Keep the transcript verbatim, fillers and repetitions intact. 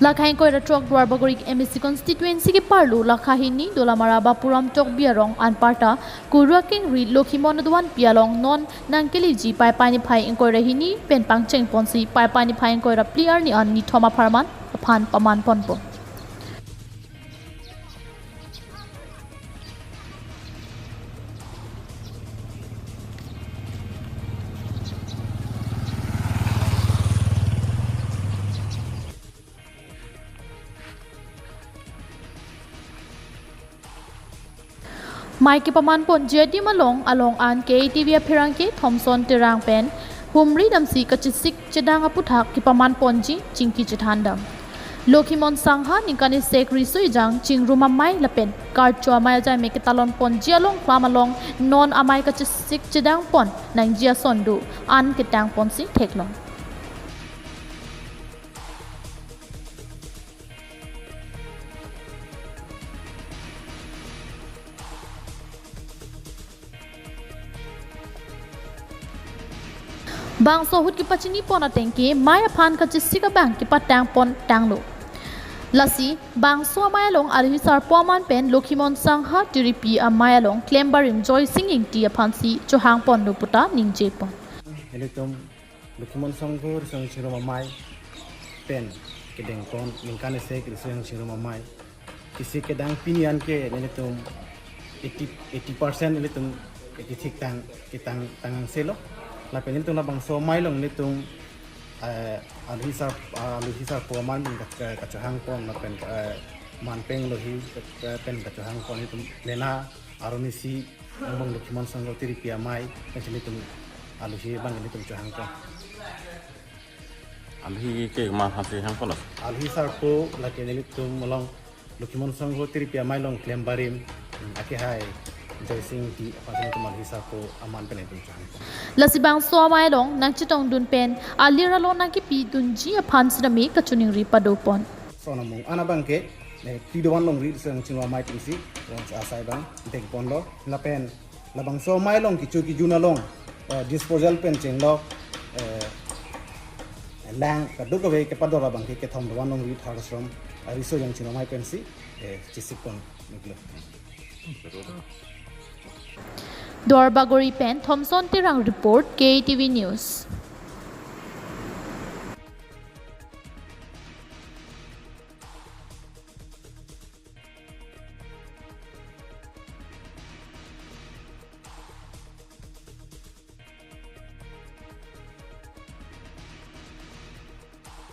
Lakha ingkoi ra throk Duarbagori M A C constituency keparlo lakha hini Dolamara Bapuram Tokbi arong anparta Kurua Kengri Lokhimon aduan pi along non nangkeleji Paipai niphai ingkoi ra hini pen pangcheng ponsi Paipai niphai ingkoi ra phli arni an nithom apharman aphan paman ponpo. Mai kepaman ponji adim along along an K A T V apherangke Thomson Terang pen humri damsi kachesik chedang aputhak kepaman ponji chingki chethan dam. Lokhimon Sangha ningkan isek riso ejang chingrum amai lapen karcho amai ajai me ketalon ponji along klam along non amai kachesik chedang pon nangji ason do an ketang ponsi theklong. Bangso ahut kepachini pon ateng ke mai aphan kachesik abang kepatang pon tanglo. Lasi bangso amai along alohi sarpo aman pen Lokhimon Sangha tiripi amai along klembarim Joysing Ingti aphansi chohang ponlo puta ningje pon. Ilitum Lokhimon Sangha Risong Chingrum Amai pen kedeng pon ningkan isek Risong Chingrum Amai. Kisi kedang pini an ke nelitum eighty, eighty percent nelitum kithik tang, kitang tang angselo. Lapen nelitum labangso amai along nelitum, eh, alohi sar, alohi sarpo aman pen ka, ka, kachohang pon lapen, eh, manpeng lohi, eh, pen kachohang pon nelitum lena aroni si angbong Lokhimon Sangha tiripi amai, pensi nelitum alohi abang nelitum chohang pon. Alohi ke ma hasi hang pon lo? Alohi sarpo lake nelitum along Lokhimon Sangha tiripi amai along klembarim akehai Joysing Ingti aphansi nelitum alohi sarpo aman pen nelitum chohang pon. Lasi bangso amai along nangchetongdun pen alir along nangkepi dunji aphan sitame kachiningri pado pon. Sonamung ana abang ke, eh, phli do-an longri Risong Chingrum Amai atumsi, long asai abang deng ponlo. Lapen labangso amai along kecho kejun along, eh, disposal pen chenglok, eh, lang kadokave kepador abang ke kethom do-an longri Tharasrom, eh, Risong Chingrum Amai pensi, eh, chesik pon niklo. Duarbagori pen Thomson Terang report, K A T V News.